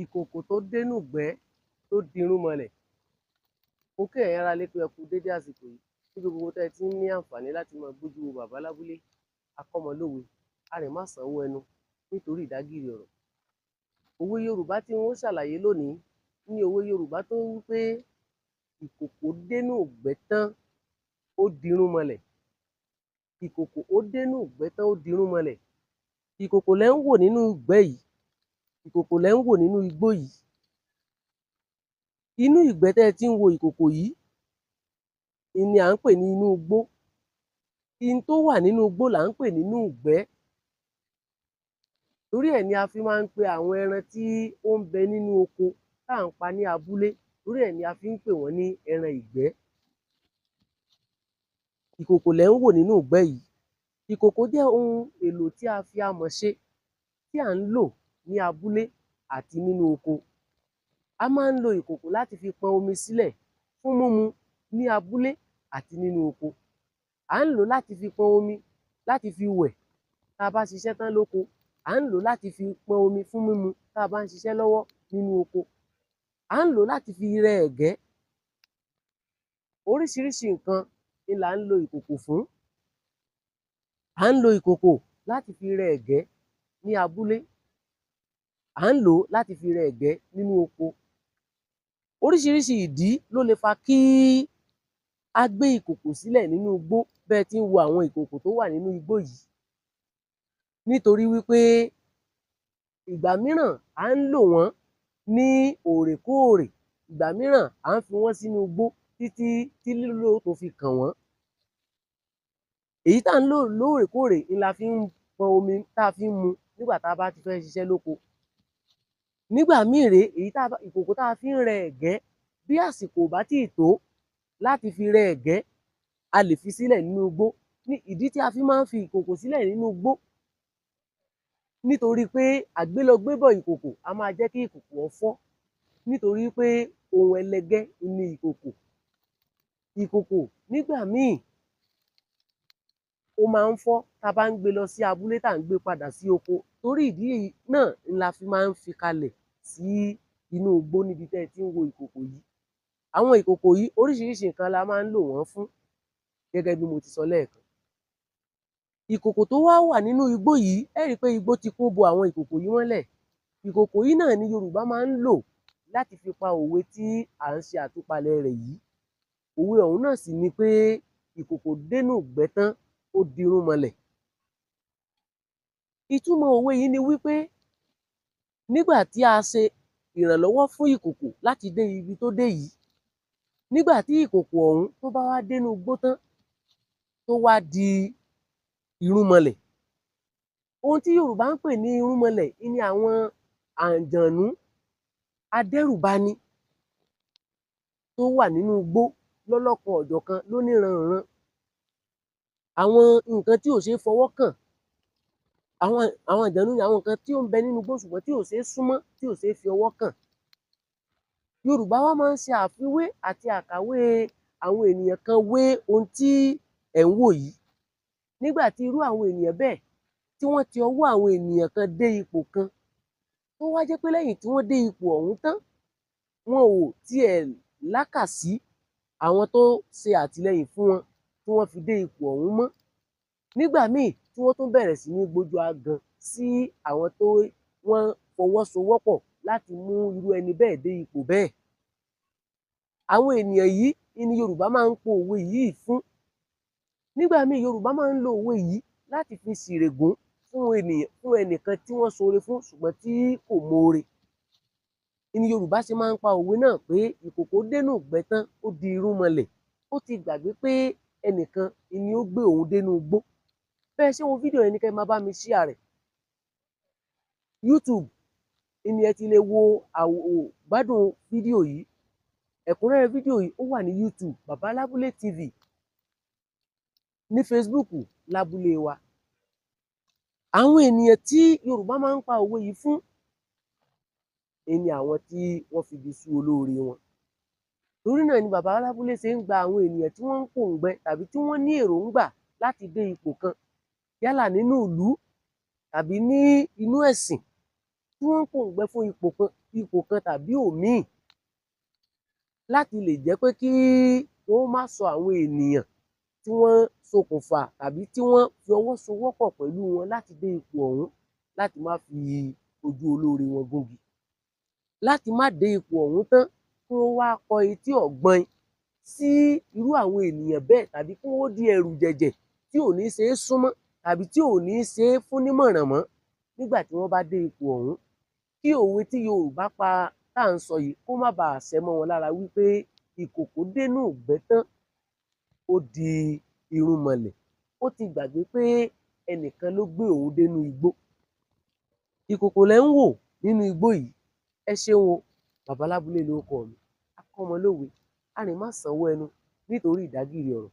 Ìkòkò tó dénú ìgbẹ́ tó dirúnmọlẹ̀. Mo kí ẹ̀yin ará ilé pé ẹ kú dédé àsìkò yìí níbi gbogbo tẹ́ ẹ ti ń ní àǹfààní láti máa gbójú wo Bàbá Lábúlé Akọ́mọlówe arìnmásanwó ẹnu nítorí ìdágìrì ọ̀rọ̀. Òwe Yorùbá tí n ó ṣàlàyé lónìí ní òwe Yorùbá tó wí pé ìkòkò dénú ìgbẹ́ tán, ó dirúnmọlẹ̀. Ìkòkò ó dénú ìgbẹ́ tán, ó dirúnmọlẹ̀. Ìkòkò lẹ̀ ń wò nínú ìgbẹ́ yìí, ìkòkò lẹ̀ ń wò nínú igbó yìí. Inú ìgbẹ́ tẹ́ ẹ ti ń wo ìkòkò yìí n ni à ń pè ní inú igbó. In tó wà nínú igbó là ń pè nínú ìgbẹ́. Torí ẹ̀ ni a fi máa ń pe àwọn ẹran tí ó ń bẹ nínú oko tá à ń pa ní abúlé, torí ẹ̀ ni a fi ń pè wọ́n ní ẹran ìgbẹ́. Ìkòkò lẹ̀ ń wò nínú ìgbẹ́ yìí. Ìkòkò jẹ́ ohun èlò tí a fi amọ̀ ṣe, tí à ń lò ní abúlé àti nínú oko. A máa ń lo ìkòkò láti fi pọn omi sílẹ̀ fún múmu ní abúlé àti nínú oko. À ń lò ó láti fi pọn omi láti fi wẹ̀ tá a bá ṣiṣẹ́ tán lóko. À ń lò ó láti fi pọn omi fún mímu tá a bá ń ṣiṣẹ́ lọ́wọ́ nínú oko. À ń lò ó láti fi rẹ ẹ̀gẹ́. Oríṣiríṣi nǹkan ni là ń lo ìkòkò fún. À ń lo ìkòkò láti fi rẹ ẹ̀gẹ́ ní abúlé. À ń lò ó láti fi rẹ ẹ̀gẹ́ nínú oko. Oríṣiríṣi ìdí ló le fa kí á gbé ìkòkò sílẹ̀ nínú igbó bẹ́ ẹ tí ń wo àwọn ìkòkò tó wà nínú igbó yìí. Nítorí wí pé ìgbà mìíràn à ń lò wọ́n ní òòrèkóòrè, ìgbà mìíràn à ń fi wọ́n sínú igbó títí tí lílò tó fi kàn wọ́n. Èyí tá ń lò lóòrèkóòrè ń la fi ń pọn omi tá a fi ń mu nígbà tá a bá ti fẹ́ ṣiṣẹ́ lóko. Nígbà míì rèé, èyí tá a ìkòkò tá a fi ń rẹ ẹ̀gẹ́, bí àsìkò ò bá tíì tó láti fi rẹ ẹ̀gẹ́, a lè fi sílẹ̀ nínú igbó. Ní ìdí tí a fi máa ń fi ìkòkò sílẹ̀ nínú igbó, nítorí pé àgbélọgbébọ̀ ìkòkò á máa jẹ́ kí ìkòkò ó fọ́, nítorí pé ohun ẹlẹgẹ́ ni ìkòkò. Ìkòkò nígbà míì ó máa ń fọ́ tá a bá ń gbé e lọ sí abúlé tá à ń gbé e padà sí oko. Torí ìdí èyí náà la fi máa ń fi kalẹ̀ sí inú igbó níbi tẹ́ ẹ ti ń wo ìkòkò yìí. Àwọn ìkòkò yìí, oríṣiríṣi nǹkan la máa ń lò wọ́n fún gẹ́gẹ́ bí mo ti sọ lẹ́ẹ̀kan. Ìkòkò tó wá wà nínú igbó yìí, ẹ́ rí i pé igbó ti kó bo àwọn ìkòkò yìí mọ́lẹ̀. Ìkòkò yìí náà ni Yorùbá máa ń lò láti fi pa òwe tí à ń ṣe àtúpalẹ̀ rẹ̀ yìí. Òwe ọ̀hún náà sì ni pé ìkòkò dénú ìgbẹ́ tán, ó dirúnmọlẹ̀. Ìtumọ̀ òwe yìí ni wí pé nígbà tí a ṣe ìrànlọ́wọ́ fún ìkòkò láti dé ibi tó dé yìí, nígbà tí ìkòkò ọ̀hún tó bá wá dénú igbó tán, tó wá di irúnmọlẹ̀. Ohun tí Yorùbá ń pè ní irúnmọlẹ̀ ni àwọn àǹjọ̀nú adẹ́rùbani tó wà nínú igbó lọ́lọ́kan-ò-jọ̀kan lóníran-ǹran. Àwọn nǹkan tí ò ṣe é fọwọ́ kàn, àwọn àǹjọ̀nú ni àwọn nǹkan tí ó ń bẹ nínú igbó ṣùgbọ́n tí ò ṣe é súnmọ́, tí ò ṣe é fi ọwọ́ kàn. Yorùbá wá máa ń ṣe àfiwé àti àkàwé àwọn ènìyàn kan wé ohun tí ẹ̀ ń wò yìí. Nígbà tí irú àwọn ènìyàn bẹ́ẹ̀ tí wọ́n ti ọwọ́ àwọn ènìyàn kan dé ipò kan, tó wá jẹ́ pé lẹ́yìn tí wọ́n dé ipò ọ̀hún tán, wọn ò tiẹ̀ lákàsí àwọn tó ṣe àtìlẹyìn fún wọn tí wọ́n fi dé ipò ọ̀hún mọ́. Nígbà míì tí wọ́n tún bẹ̀rẹ̀ sí ní gbójú aágan sí àwọn tó wọ́n fọwọ́sowọ́pọ̀ láti mú irú ẹni bẹ́ẹ̀ dé ipò bẹ́ẹ̀. Àwọn ènìyàn yìí ni Yorùbá máa ń pa òwe yìí fún. Nígbà míì Yorùbá máa ń lo òwe yìí láti fi ṣìrègún fún ènìyàn, fún ẹnìkan tí wọ́n ṣoore fún ṣùgbọ́n tí kò moore. Ni Yorùbá ṣe máa ń pa òwe náà pé ìkòkò dénú ìgbẹ́ tán, ó di irúnmọlẹ̀. Ó ti gbàgbé pé ẹnìkan ni ó gbé òun dénú igbó. Bẹ́ ẹ ṣe ń wo fídíò yẹn ni kẹ́ ẹ máa bá mi share rẹ̀. YouTube ni ẹ ti lè wo gbádùn fídíò yìí. Ẹ̀kúnrẹ́rẹ́ fídíò yìí ó wà ní YouTube Bàbá Lábúlé TV, ní Facebook Lábúlé Wa. Àwọn ènìyàn tí Yorùbá máa ń pa òwe yìí fún ni àwọn tí wọ́n fibi sú olóore wọn. Torí náà ni Bàbá Lábúlé ṣe ń gba àwọn ènìyàn tí wọ́n ń pòǹgbẹ tàbí tí wọ́n ní èròńgbà láti dé ipò kan, yálà nínú ìlú tàbí ní inú ẹ̀sìn. tí wọ́n ń pòǹgbẹ fún ipò kan tàbí òmíì, láti lè jẹ́ pé kí wọ́n má sọ àwọn ènìyàn tí wọ́n ṣokùnfà tàbí tí wọ́n fi ọwọ́ sowọ́pọ̀ pẹ̀lú wọn láti dé ipò ọ̀hún, láti má fi ojú olóore wọn gúngi, láti má dé ipò ọ̀hún tán kí wọ́n wá kọ etí ọ̀gbọin sí irú àwọn ènìyàn bẹ́ẹ̀, tàbí kí wọ́n di ẹ̀rù jẹ̀jẹ̀ tí ò ní ṣe é súnmọ́ tàbí tí ò ní ṣe é fún nímọ̀ràn mọ́ nígbà tí wọ́n bá dé ipò ọ̀hún. Kí òwe tí Yorùbá pa tá à ń sọ yìí kó má baà ṣẹ mọ́ wọn lára wípé ìkòkò dénú ìgbẹ́ tán, ó di irúnmọlẹ̀, ó ti gbàgbé pé ẹnìkan ló gbé òun dénú igbó. Ìkòkò lẹ̀ ń wò nínú igbó yìí. Ẹ ṣeun o, Bàbá Lábúlé lórúkọ mi, akọ́mọlówe, arìnmásanwó ẹnu nítorí ìdágìrì ọ̀rọ̀.